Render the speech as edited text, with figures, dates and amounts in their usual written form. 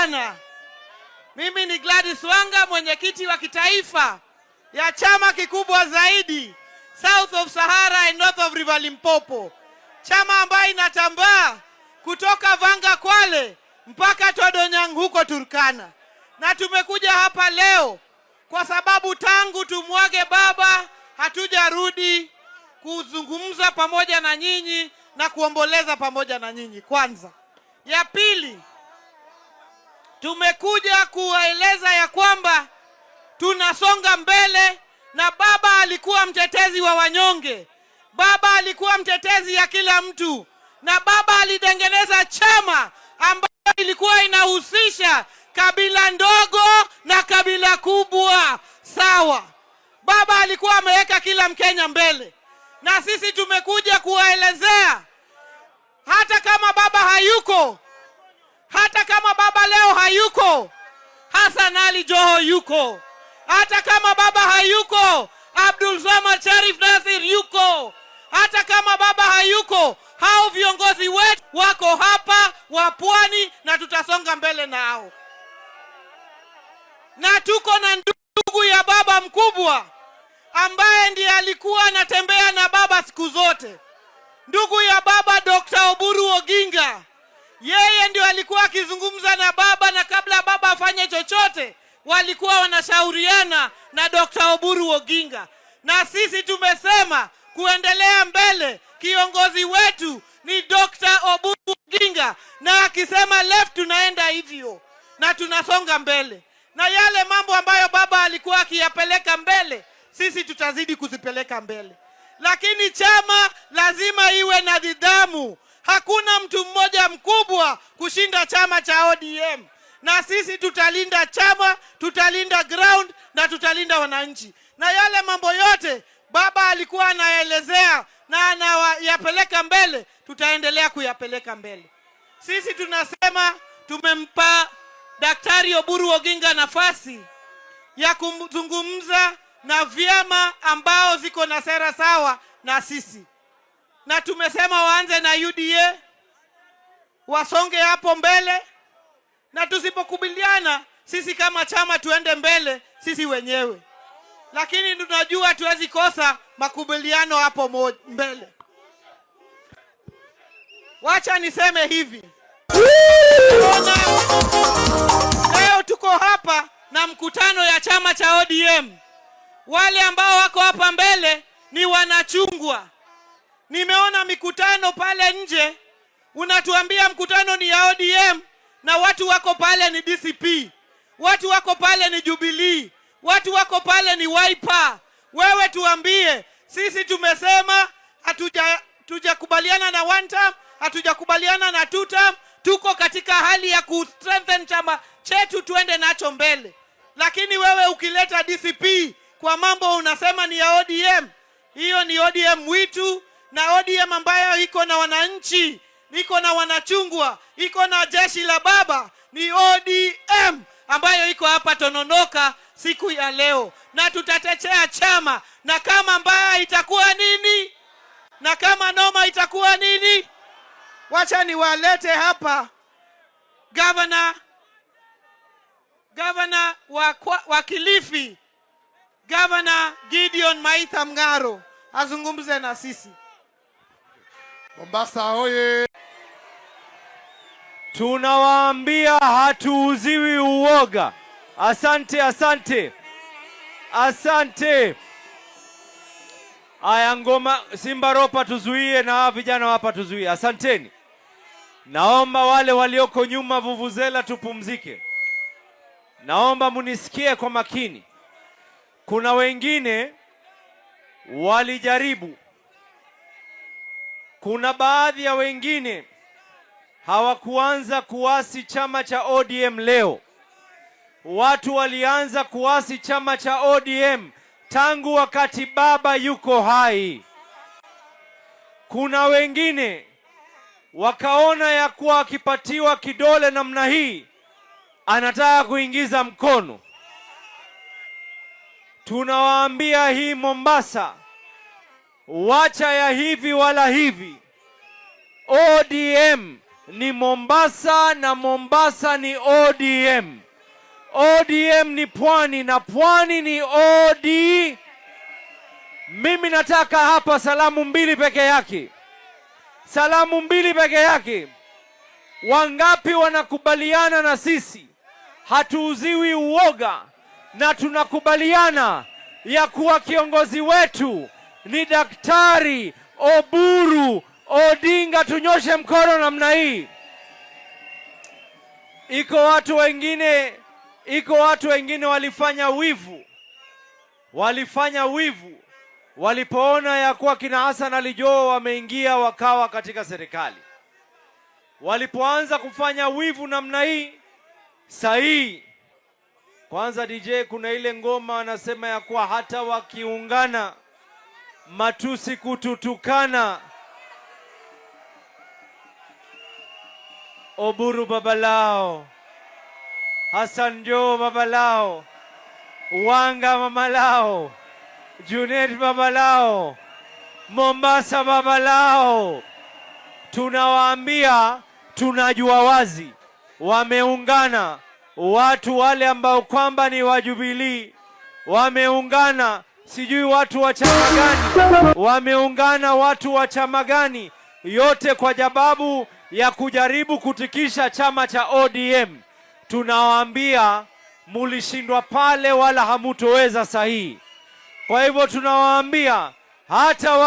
Sana. Mimi ni Gladys Wanga, mwenyekiti wa kitaifa ya chama kikubwa zaidi South of Sahara and North of River Limpopo, chama ambayo inatambaa kutoka Vanga Kwale mpaka Todonyang huko Turkana, na tumekuja hapa leo kwa sababu tangu tumwage baba hatujarudi kuzungumza pamoja na nyinyi na kuomboleza pamoja na nyinyi kwanza. Ya pili, tumekuja kuwaeleza ya kwamba tunasonga mbele na baba alikuwa mtetezi wa wanyonge, baba alikuwa mtetezi ya kila mtu, na baba alitengeneza chama ambayo ilikuwa inahusisha kabila ndogo na kabila kubwa sawa. Baba alikuwa ameweka kila Mkenya mbele, na sisi tumekuja kuwaelezea hata kama baba hayuko, hata kama baba leo hayuko, Hassan Ali Joho yuko. Hata kama baba hayuko, Abdul Samad Sharif Nasir yuko. Hata kama baba hayuko, hao viongozi wetu wako hapa wa Pwani na tutasonga mbele nao, na tuko na ndugu ya baba mkubwa ambaye ndiye alikuwa anatembea na baba siku zote, ndugu ya baba Dr. Oburu Oginga. Yeye ndio alikuwa akizungumza na baba, na kabla baba afanye chochote walikuwa wanashauriana na Dr. Oburu Oginga. Na sisi tumesema kuendelea mbele, kiongozi wetu ni Dr. Oburu Oginga, na akisema left tunaenda hivyo na tunasonga mbele, na yale mambo ambayo baba alikuwa akiyapeleka mbele, sisi tutazidi kuzipeleka mbele, lakini chama lazima iwe na nidhamu. Hakuna mtu mmoja mkubwa kushinda chama cha ODM, na sisi tutalinda chama, tutalinda ground na tutalinda wananchi, na yale mambo yote baba alikuwa anaelezea na anayapeleka mbele, tutaendelea kuyapeleka mbele. Sisi tunasema tumempa Daktari Oburu Oginga nafasi ya kuzungumza na vyama ambao ziko na sera sawa na sisi, na tumesema waanze na UDA, wasonge hapo mbele, na tusipokubaliana sisi kama chama tuende mbele sisi wenyewe, lakini tunajua hatuwezi kosa makubaliano hapo mbele. Wacha niseme hivi, Ona, leo tuko hapa na mkutano ya chama cha ODM. Wale ambao wako hapa mbele ni wanachungwa. Nimeona mikutano pale nje, unatuambia mkutano ni ya ODM na watu wako pale ni DCP, watu wako pale ni Jubilee, watu wako pale ni Wiper. Wewe tuambie, sisi tumesema hatujakubaliana na one term, hatujakubaliana na two term, tuko katika hali ya ku strengthen chama chetu tuende nacho mbele. Lakini wewe ukileta DCP kwa mambo unasema ni ya ODM, hiyo ni ODM mwitu na ODM ambayo iko na wananchi, iko na wanachungwa, iko na jeshi la baba, ni ODM ambayo iko hapa Tononoka siku ya leo, na tutatetea chama, na kama mbaya itakuwa nini, na kama noma itakuwa nini? Wacha niwalete hapa gavana wa Kilifi, Gavana Gideon Maitha Mng'aro azungumze na sisi. Mombasa oye! Tunawaambia hatuuziwi uoga. Asante, asante, asante. Aya, ngoma Simba Ropa tuzuie na hawa vijana hapa tuzuie. Asanteni. Naomba wale walioko nyuma vuvuzela tupumzike. Naomba munisikie kwa makini. Kuna wengine walijaribu, kuna baadhi ya wengine hawakuanza kuasi chama cha ODM leo. Watu walianza kuasi chama cha ODM tangu wakati baba yuko hai. Kuna wengine wakaona ya kuwa akipatiwa kidole namna hii anataka kuingiza mkono. Tunawaambia hii Mombasa, wacha ya hivi wala hivi. ODM ni Mombasa na Mombasa ni ODM. ODM ni Pwani na Pwani ni OD. Mimi nataka hapa salamu mbili peke yake, salamu mbili peke yake. Wangapi wanakubaliana na sisi hatuuziwi uoga na tunakubaliana ya kuwa kiongozi wetu ni Daktari Oburu Odinga? Tunyoshe mkono namna hii. Iko watu wengine, iko watu wengine walifanya wivu, walifanya wivu walipoona ya kuwa kina Hassan Ali Joho wameingia wakawa katika serikali. Walipoanza kufanya wivu namna hii, sahii kwanza, DJ, kuna ile ngoma anasema ya kuwa hata wakiungana matusi kututukana, Oburu baba lao, Hassan Joho baba lao, Wanga mama lao, Junet baba lao, Mombasa baba lao. Tunawaambia, tunajua wazi wameungana watu wale ambao kwamba ni wa Jubilee wameungana, sijui watu wa chama gani wameungana, watu wa chama gani, yote kwa sababu ya kujaribu kutikisha chama cha ODM. Tunawaambia mulishindwa pale, wala hamutoweza sahihi. Kwa hivyo tunawaambia hata waki